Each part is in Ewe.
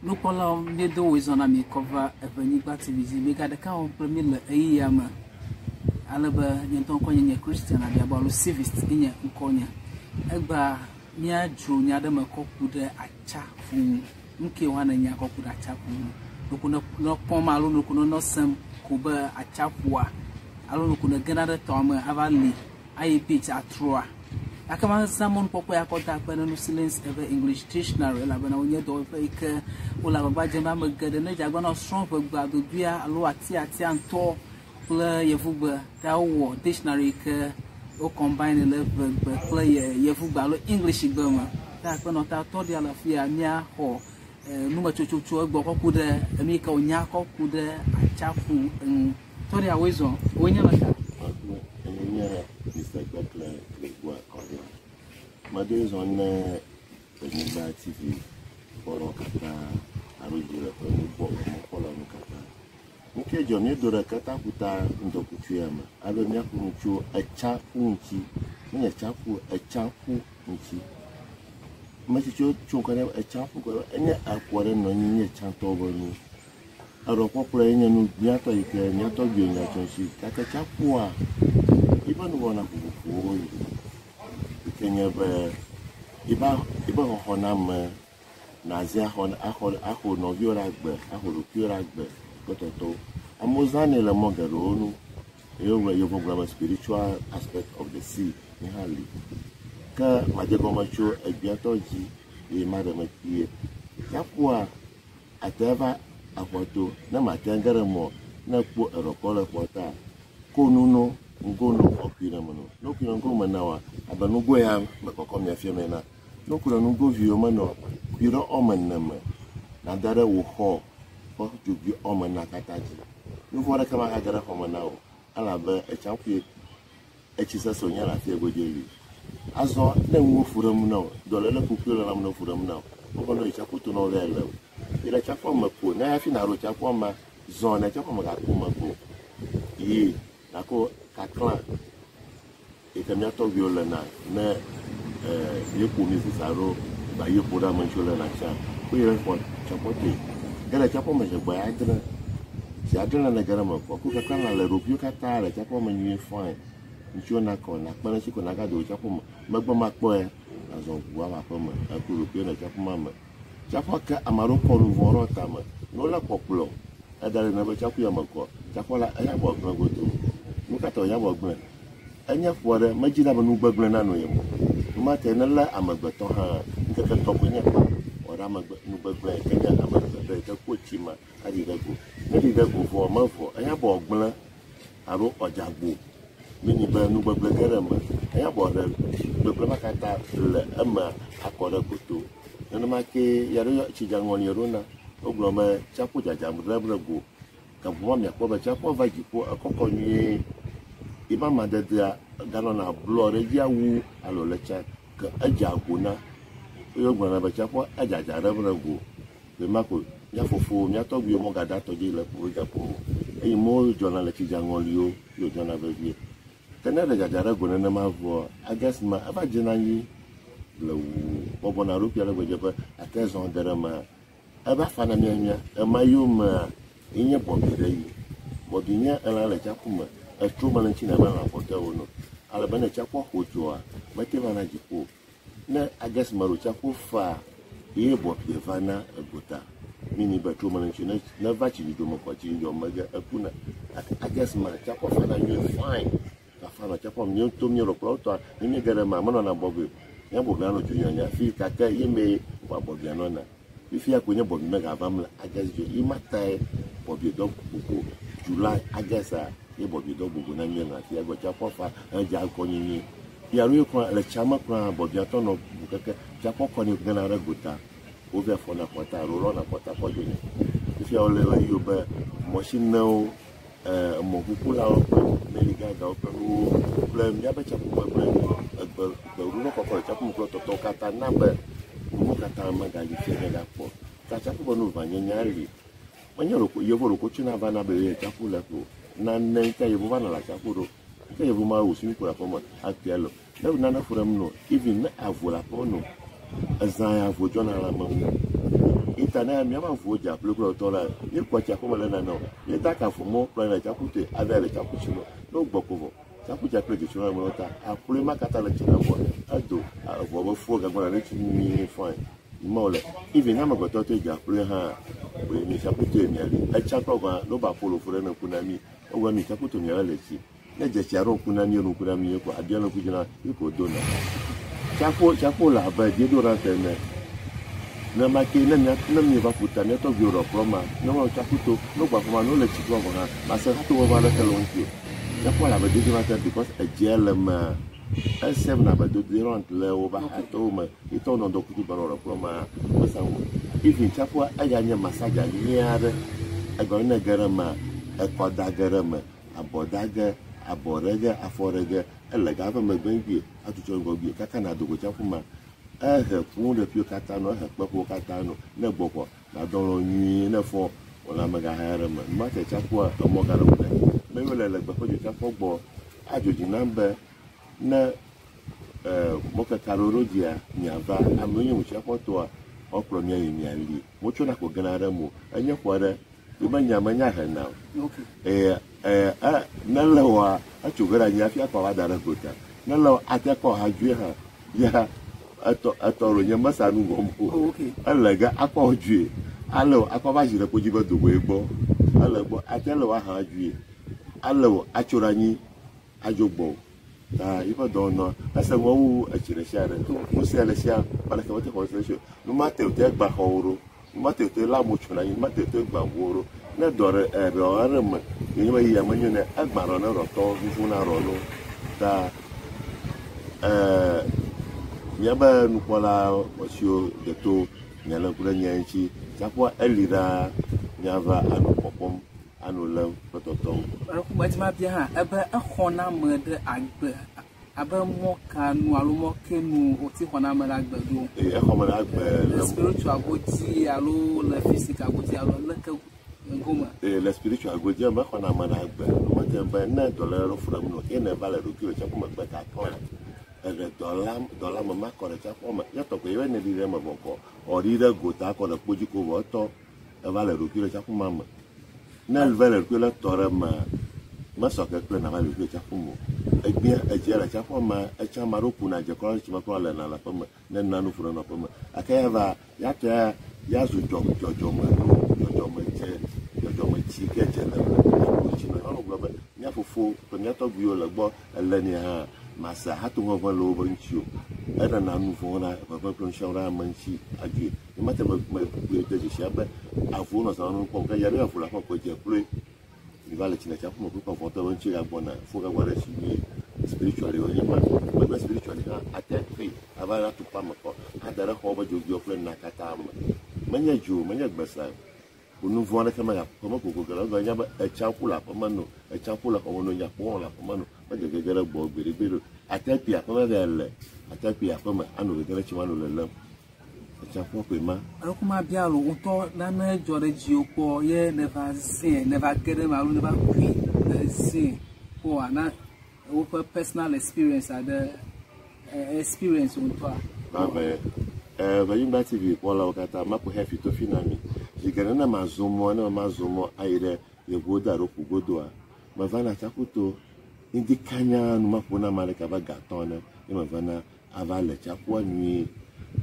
Nukpɔlawo míedo wòezɔ na mi kɔ va Eʋenyigba TV dzi. Miga ɖeka wɔm kple mí le ɣeyiɣia me. Ale be nye ŋutɔ ŋkɔnye nye Christian Abiabo alo Civist nye ŋkɔnye. Egbea míadzro nya aɖe me kɔ ku ɖe atsaƒu ŋu. Nu ke wohã nènya kɔ ku ɖe atsaƒu ŋu. Ɖeko nènɔ kpɔm alo ɖeko nènɔ sem ko be atsaƒua alo ɖeko nègena ɖe tɔa me ava li ayi beach atrɔa. Gake mazã mɔnukpɔkpɔ ya kɔ da akpe ɖe Nusilen's Ewe English Dictionary elabena wonye dɔwɔƒe yi ke wole agbagba dzem be ame geɖe nedze agbagba ne woasrɔ̃ ʋegbe adodoea alo atiatia ŋutɔ kple yevugbe ta wowɔ dictionary yi ke wo combine le ʋegbe kple yevugbe alo English gbe me. Ta akpe nɔ ta tɔ ɖia le afia míaxɔ numetsotso tso egbɔ kɔ ku ɖe enu yi ke wònya kɔ ku ɖe atsiaƒu ŋu. Tɔ ɖia woe zɔ, woe nye meka. Akpe, enye nye Mr. Gbekle Gregoire Kɔɖia. Medoe zɔ ne Enyigba TV kpɔlawo katã alo dzi le ƒe nugbɔ emɔkpɔlawo katã. Nu ke dzɔ míedo ɖe kataƒuta ŋdɔkutsuya me ale be míaƒo nu tso etsaƒu ŋuti. Menye tsaƒu o, etsaƒu ŋuti. Ame tsitsiwo tso ŋkɔ ɖe etsaƒu gɔme enye aƒu aɖe nɔ anyi nye tsãtɔwo be nu. Eɖɔkpɔkplɔe nye nu gbãtɔ yi ke mía tɔgbuiwo nya tso eŋuti gake tsaƒua yiƒe nuwɔna vovovowo li yi ke nye be yiƒe yiƒe xɔxɔname nazi axɔ axɔ axɔ nɔviwo ɖe agbe, axɔ ɖokuiwo ɖe agbe kple tɔtɔwo. Amewo zãnɛ le mɔ geɖewo nu eye wogblɔ yevuwo gblɔ be spiritual aspect of the sea yi hã li. Ke madze egɔme tso egbea tɔ dzi eye maɖe eme kpuie. Tsaƒua ate va aƒua to ne mate ŋu ge ɖe eme o, ne ekpɔ eɖɔ kpɔ le ƒua ta, ko nu no, ŋgo no wòakui ɖe eme no. Ne wokui ɖe ŋgo me na wòa, abe nugo ya mekɔkɔ mia fia me ena. Ne wokui ɖe nugoviwo me nɔ, kui ɖe woame ene me nàda ɖe wò xɔ ƒe dzogoe woame enea katã dzi. Nu vɔ̃ aɖeke magage ɖe xɔ me na wò o elabe etsaƒue etsi sese wònye le afia godzi li. Azɔ ne nuwo fu ɖe ŋu na wò, dɔléle kukuiwo le lãme ne fu ɖe ŋu na wò, woƒe nu yi tsaƒu to na wo vae le o. Yi ɖe tsaƒua me ko, ne hafi nàɖo tsaƒua mea, zɔ ne tsaƒua megaku megbe o. Yi nàko kaklã yi ke mía tɔgbuiwo léna ne míeƒo mí ziza alo gba ye ƒo ɖe ame ŋuti woléna tsã. Woyi ɖe xɔ tsaƒua toe. Ge ɖe tsaƒua me zi gbɔ adre. Zi adre ne nège ɖe eme kɔ, ku kaklã le ɖokuiwo katã le tsaƒua me nyuie fine. Ŋutsuwo nakɔ, nàkpe ɖe eŋuti ko nàgado wò tsaƒu me. Megbe makpɔe, nàzɔ ʋu ava aƒe me, èku ɖokuiwò le tsaƒu ma me. Tsaƒua ke ame aɖewo kɔ nu vɔ̃ ɖe tame. Ne wolé kpɔkplɔ eda ɖi na be tsaƒu ya me kɔ, tsaƒua la, eya vɔ gblẽ godoo. Nu ka ta wònya vɔ gblẽ? Enye ƒu aɖe, medina be nu gbegblẽ nanɔ ye me o. Nu ma tae nelé amegbetɔ hã, ŋkeke etɔ̃ koe nye kpa wòaɖe amegbe, nu gbegblẽ yi ke nye amegbetɔ yi ke ku tsi ma aɖi ɖe go. Ne eɖi ɖe go vɔ mevɔ, eya vɔ gblẽ alo wòadze agbo. Meaning be nu gbegblẽ ge ɖe eme. Eya bɔ ɖe gbegblẽ ma katã le eme akɔ ɖe goto. Nenema kee ya ɖo tsi dzaŋɔli ɖona. Wogblɔ be tsiaƒu dzadzam ɖe ɖe go. Gaƒoƒo ma miakpɔ be tsiaƒua va dziƒo ekɔkɔ nyuie. Yiƒe amadedea ganɔna blɔ ɖe edzi awu alo le tsa ke edze ago na. Eye wogblɔna be tsiaƒua edzadza ɖe ɖe go. Gbe ma ko mía fofowo, mía tɔgbuiwo mɔgada tɔ dzi le ƒo gaƒo o. Eye mɔwo dzɔna le tsidzaŋɔliwo ye wòdzɔna vevie. Ke ne eɖe dzadza ɖe go nenema vɔa, August ma eva dzena anyi blewu bɔbɔna eɖokui ale gbegbe be ate zɔ ge ɖe emea, eva fana miamia. Ema yomea, ye nye bɔbi ɖe yi. Bɔbi nye elã le tsiaƒu me. Etro me le ŋuti abe lã kpɔtɔewo ene o. Ale be ne tsiaƒua ƒo dzoa, mete vana dziƒo o. Ne August me ɖo tsiaƒu faa ye bɔbie va na egota. Mini be tso mele ŋuti ne ne va tsi dzudzɔ me kɔ tsi dzudzɔ me ge ekuna. Gake August me tsiaƒua fana nyuie fine. Fafa nɔ tsiaƒua me. Míawo ŋutɔ míenɔ kplɔ wotɔa ne míege ɖe emea menɔna bɔbɔe o. Mía bɔbia nɔ dzunyanya fi gake ye mee vɔa bɔbia nɔna. Fifia koe nye bɔbi megavam le August dzi o. Ye ma tae bɔbie dɔ gbogbo July, August a ye bɔbie dɔ gbogbo na míenɔ afia gbɔ tsiaƒua fa hedze akɔ nyuie. Ya ɖo ye kura le tsia me kura bɔbiatɔ nɔ ʋu keke tsiaƒua kɔ nɛ gena ɖe gota. Wovɛ fɔna kɔta alo lɔna kɔta kɔ dzonɛ. Fifia wole ɣeyiɣi be mɔshinewo, emɔʋukulawo kple meligãgawo kple nuwo kple míaƒe tsiaƒu me kple egbe gbeɖuɖɔ kɔkɔ le tsiaƒu me kple tɔtɔwo katã na be nuwo katã megali fia míagakpɔ o. Ta tsiaƒu ƒe nu ʋãnyenya li. Menye ɖeko yevu ɖeko tsona vana be yewoyi tsiaƒu le ƒe o. Nane ŋutia yevu va nɔ le atsiaƒu ɖo. Ke yevu ma wò swimming pool le aƒe me akpia le. Ne nane ƒo ɖem no, even ne avu le aƒe no, ezã ya avu dzɔna le ame ŋu. Ita ne míaƒe avuwo dze aƒle kple tɔ la, míekua tsiaƒu me le nane o. Míeda ka avu mɔ kplɔ le tsiaƒu toe ava le tsiaƒu tsi me. Ne wogbɔ ko vɔ, tsiaƒu dze kple dzetsi na me ta aƒle ma katã le tsi na vɔ edo eʋua be fuwo gagbɔna ɖe tsi nyuie fine. Ma wòle. Even ne amegbetɔ toe dze aƒle hã, wòye mi tsiaƒu toe miali. Etsa kple gɔ̃ ne woba ƒo le fu ɖe ne ŋku na mi. Wogblɔ mi tsiaƒu to miava le tsi. Ne dze tsia ɖo ŋku na mi, ŋku na mi ko aɖia le ŋku dzi na mi ko dona. Tsiaƒu tsiaƒu le abe deodorant ene. Nenema ke ne mía ne míeva ƒuta mía tɔgbuiwo ɖɔ kplɔ ma, ne wonɔ tsiaƒu to, ne wogbɔ afi ma ne wole tsi klɔm gɔ̃ hã, mase hafi ʋeʋẽ aɖeke le wo ŋuti o. Tsiaƒua le abe deodorant ene because edzea le emea, esevna abe deodorant le woƒe axatɔwo me. Ye tɔwo nɔ ŋdɔkutsu gbã nɔ ɖɔ kplɔ ma, mesa ŋu. Even tsiaƒua eya nye massage nyui aɖe. Egɔme ne ege ɖe emea, ekɔ da ge ɖe eme, abɔ da ge, abɔ ɖe ge, afɔ ɖe ge, ele ga ƒe megbe ŋgbie, atutsɔ ŋgɔgbie kaka na dogo tsiaƒu ma. Ehe ƒu ɖeviwo katã no, ehe kpeƒowo katã no. Ne gbɔ kɔ, nadɔ lɔ nyuie, ne fɔ wòle amegaxe aɖe me. Numa te tsiaƒua emɔ ga ɖe wòle. Me yiwo le le gbeƒe dzo tsiaƒua gbɔ, adzo dzi nam be ne mɔkeka ɖo ɖo dzia, miava. Amewo nye ŋu toa, woakplɔ mia yi miali. Motsona ko gena ɖe mo. Enye xɔ aɖe yi be nya menya hena o. Eye ne le woa, etso ge ɖe anyi hafi akɔ va da ɖe gota. Ne le wo ate kɔ ha dzoe hã, ya etɔ etɔ ɖo nye mesa nu gɔm o. Ele ge akɔ dzoe. Ale wo akɔ va zi ɖe kpodzi be dogoe gbɔ. Ele gbɔ ate le wo aha dzoe. Ale wo atso ɖe anyi adzo gbɔ. Ta yiƒe dɔwɔnɔ ese ŋɔ wu etsi ɖe sia ɖe. Ŋusẽ le sia aleke mete xɔ ŋusẽ si o. Nu ma te wòte gba xɔwo ɖo. Nu ma te wòte lé amewo tso ɖe anyi. Nu ma te wòte gba ʋuwo ɖo. Ne dɔ ɖe eɖɔ aɖe me ye nye be yia menyo nɛ egba ɖɔ ne ɖɔtɔ vuvu na ɖɔ no. Ta míabe nukpɔla siwo deto mialé ŋku ɖe mía ŋuti. Tsiaƒua eli ɖaa míava anɔ kpɔkpɔm anɔ lém kple tɔtɔm. Medi mabia hã ebe exɔname ɖe agbe abe mɔ ka nu alo mɔ ke nu wòti xɔname ɖe agbe ɖo? Eye exɔme ɖe agbe Le spiritual godzi alo le physical godzi alo leke gome? Eye le spiritual godzi me xɔname ɖe agbe. Mete be ne dɔléle ɖo fu ɖem nɔ eye ne va le ɖokuiwò tsiaƒu me gbe kaklã eɖe dɔla dɔla me makɔ ɖe tsiaƒua me. Ya tɔgbe ye ne ɖi ɖe eme vɔ kɔ ɔɖi ɖe gota kɔ ɖe kpodzi ko vɔ etɔ eva le ɖokuiwò le tsiaƒu ma me. Ne va le ɖokuiwò le tɔ ɖe mea, mesɔ ke kple nava le ɖokuiwò le tsiaƒu me o. Egbea edzia le tsiaƒua me, etsa ame aɖewo kuna dze kɔ tsi me kɔ lena le aƒe me ne nanu ƒo ɖe nɔƒe me. Gake ya va ya tɔ ya ya zu dzɔ dzɔdzɔme nu dzɔdzɔme dze dzɔdzɔme tsi ke dze le eme. Aku tsi me. Nyɔnu gblɔ be mía fofo kple mía tɔgbuiwo le gbɔ ele nɛ hã mase hato ʋeʋẽ le wobe ŋuti o. Enana nu vɔ̃ ɖa ʋeʋẽ kple nusiawo ɖe ame ŋuti adzoe. Nye mate me me de dzesi abe avuwo nɔ zã nu kpɔm ke ya ɖe avu le aƒe ko dze kloe. Mi va le tsi le tsiaƒu me kpekpe vɔ̃tɔ be ŋuti gagbɔna fo gagbɔ ɖe tsi nyuie. Spiritually wònye ma. Megbe spiritually hã ate kui ava ɖe atukpa me kɔ ada ɖe xɔwo be dzogbewo kple na katã me. Menye dzo, menye gbesa. Nu vɔ̃ aɖeke megaƒe me gogo ge le egɔme nya be etsa ƒu le aƒe me no, etsa ƒu le xɔ me no, nya kpɔ le aƒe me no. Megege ge ɖe gbɔ gbeɖegbeɖe o. Ate kui aƒe me va le, ate kui aƒe me anɔ gege ɖe tsi me anɔ lelem. Etsaƒua koe ma. Alo kuma bia alo ŋutɔ nane dzɔ ɖe dziwò kpɔ ye neva zãe, neva ge ɖe eme alo neva kui zãe kpɔa na woƒe personal experience aɖe experience ŋutɔa. Vavãe. Ʋenyigba TV kpɔlawo katã maƒo xefi to fi na mi. Zi geɖe ne mazɔ mɔ ne mazɔ mɔ ayi ɖe yevuwo alo ƒu godoa, mevana tsiaƒu to. Ŋdi kanya nu maƒo na ame aɖeke abe gatɔ ene ye mevana ava le tsiaƒua nyuie.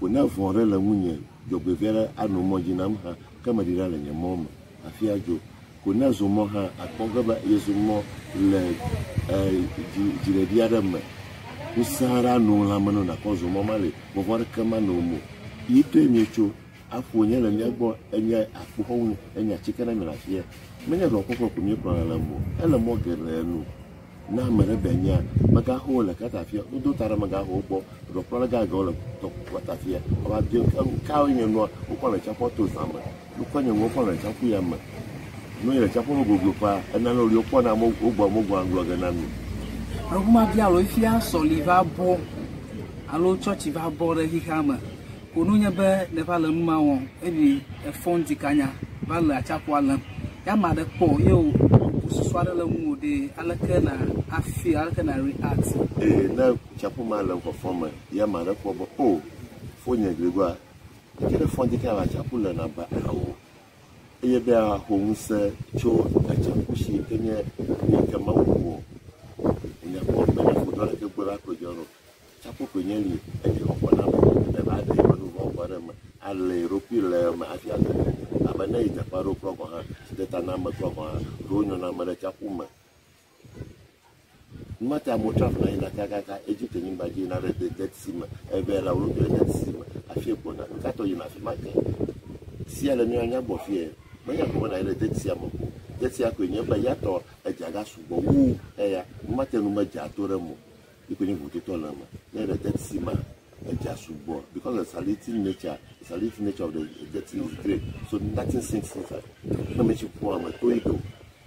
Ko ne vɔ̃ ɖe le ŋunye, dzɔgbevɔ̃e aɖe anɔ mɔ dzi nam hã, ke meɖi ɖa le nye mɔ me hafi adzo. Ko ne zɔ mɔ hã, akpɔ ge be yezɔ mɔ le dziɖeɖi aɖe me. Ŋusẽ aɖe anɔ lãme na wò nàkɔ zɔ mɔ ma le vɔvɔ̃ aɖeke manɔ eme o. Yi toe mietso, aƒo nye le mía gbɔ enye akpoxɔnu, enye atike na mi le afia. Menye ɖɔkpɔkplɔ ko míekplɔna le eme o, ele mɔ geɖe nu. Ne ame ɖe be nya, megaxɔ le kata fia, wodo ta ɖe megaxɔ gbɔ, ɖɔkplɔla gãgãwo le tɔ fia, woava bia kawoe nye nua wokɔ le tsiaƒua to zã me, nukɔ nye nua wokɔ le tsiaƒu ya me. Nu yi le tsiaƒu me gogloƒea, enane woli wokpɔna wogbɔ wogbɔ agblɔ ge na mi. Alo kuma bia alo fia sɔli va bɔ alo tsɔtsi va bɔ ɖe xexea me. Ko nu nye be ne va le nu ma wɔm eye efɔ ŋdi kanya va le atsiaƒua lém. Ya ame aɖe kpɔ ye wò susu aɖe le ŋuwò ɖe aleke na afi aleke na react. Eye ne tsiaƒu ma le fɔfɔ me ye ame aɖe kpɔ be o fonye Grégoire Ke ɖe fɔ ŋdi ke ava atsiaƒu le naba awo. Eye be axɔ ŋusẽ tso atsiaƒu si ke nye nu yi ke Mawu wɔ. Nyakpɔ be nyaƒoɖo aɖeke gbɔ va kplɔ dzi ɖo. Tsiaƒu koe nye li edzi xɔxɔ na ame eva ɖe eƒe nu vɔ̃ kɔ ɖe eme ale eɖokui le eme hafi age ɖe. Abe ne yi teƒe aɖewo kura gɔ̃ hã, tsideta na ame kura gɔ̃ hã, ɖewo nyɔna ame ɖe tsiaƒu me. Numa ta amewo trafina yina kakaka Egipte nyigba dzi yina ɖe Dead Sea me. Eve le wo ɖokui le Dead Sea me hafi egbɔna. Nu ka tɔ yina afi ma ke? Sea le mía nya gbɔ fie. Menye ko be nàyi ɖe Dead Sea me ko. Dead Sea koe nye be ya tɔ edza ga sugbɔ wu eya. Numa te nu medza to ɖe eme o. Yi koe nye vototɔ le eme. Ne ɖe Dead Sea ma, edza sugbɔ because the salinity nature, the salinity nature of the Dead Sea is great. So nothing sinks inside. Ne me tsi ƒua me to yi do.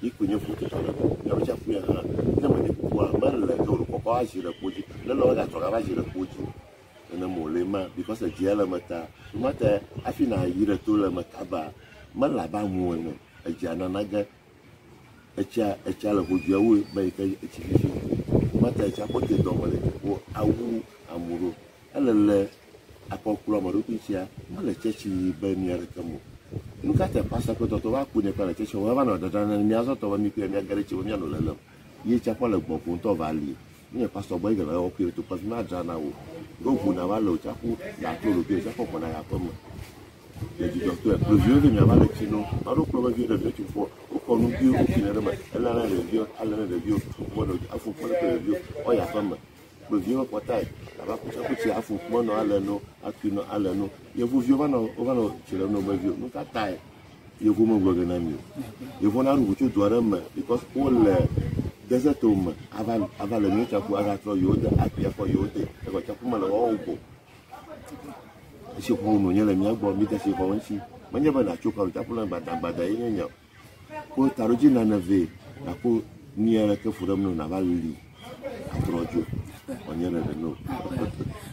Yi koe nye vototɔ le eme. Míaƒe tsiaƒu ya hã, ne me ɖe kukua, mele ke wòle kɔkɔ azi ɖe kpo dzi. Ne le woagatrɔ gava zi ɖe kpo dzi. Nenem wòle ma because edzia le eme ta. Numa ta hafi nàyi ɖe to le eme kaba, mele abe amu ene. Edzia nana ge etsia etsia le ƒodzoea wu be yi ke etsi fifi. Numa ta etsia kpɔ te dɔme le dziƒo awu amu ɖo. Ele le akɔkplɔ ame ɖokui ŋutia, mele tsɛtsi yi be nu aɖeke me o. Nu ka ta pastor kple tɔtɔ va ku nɛ kple le tsɛtsi wɔm va nɔ dada na mía zɔtɔ be mí kple míage ɖe tsi me míanɔ lelem. Ye tsiaƒua le gbɔgbɔ ŋutɔ va li. Nye pastor gbɔ yi ge le wɔ kple to kple ma dzra na wò. Ɖo ʋu na va le tsiaƒu na to ɖokui tsiaƒu gbɔna ya ƒe me. Le dzidzɔtɔe ɖeviwo be miava le tsi no. Maɖo kplɔ be viwo ɖeviwo tsi ƒu. Wokɔ nuguiwo wokui ɖe eme. Elé na ɖeviwo, alé na ɖeviwo. Wonɔ afu kple ɖeviwo. Woyi aƒe me. Ɖeviwo kpɔtae ava kutsakutsi afu kpɔ nɔ ale no, akui nɔ ale no. Yevuviwo va nɔ wova nɔ tsi le no be viwo. Nu ka tae yevu megblɔ ge na mi o? Yevu na ɖu ʋu tso du aɖe me because wole desert me ava ava le míawo tsiaƒu ava trɔ yewo de akui akɔ yewo de. Evɔ tsiaƒu mele woawo gbɔ. Etsi xɔ no nye le mía gbɔ mi de tsi xɔ ŋuti. Menye be natso kɔ tsiaƒu le gbadagbada ye nye nya o. Ko taɖodzi nane vɛ nàkpɔ nu ya ɖeke ƒo ɖe me nava li atrɔ dzo. Wòanye ɖeɖe no.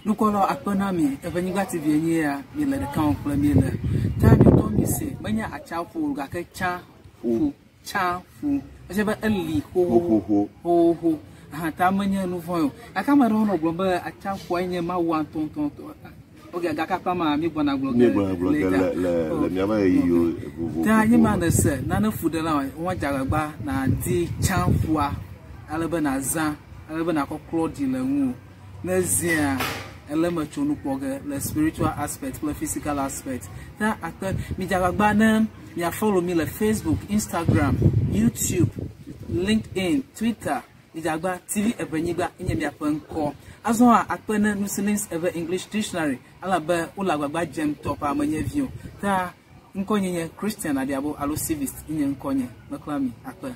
Nukpɔlawo akpe na mi Evenyigba TV enye ya mi le ɖeka wɔm kple mi le. Ta mi tɔ mi se menye atsiaƒu o gake tsa ƒu tsa ƒu. Edze be eli xoxoxo xoxoxo. Hã ta menye nu vɔ̃ o. Gake ame aɖewo nɔ gblɔm be atsiaƒua nye Mawua ŋutɔŋutɔ. Ok, gake akpa ma mi gbɔna gblɔ ge. Mi gbɔna gblɔ ge le miaƒe ɣeyiɣiwo vovovowo. Ta nye ma ne se nane fu ɖe la wɔn dze agbagba na di tsa ƒua ale be nazã ale be nakɔ klɔ ɖi le ŋu. Ne zia ele me tso nu kpɔ ge le spiritual aspect kple physical aspect. Ta akpe mi dze agbagba ne mia follow mi le Facebook, Instagram, YouTube, LinkedIn, Twitter. Mi dze agbagba TV Evenyigba nye miaƒe ŋkɔ. Azɔ akpe ne Nusilins Ewe English Dictionary elabe wole agbagba dzem tɔ ƒe ame nye vi o. Ta ŋkɔ nye nye Christian Adiabo alo Civist nye ŋkɔ nye. Mekla mi akpe.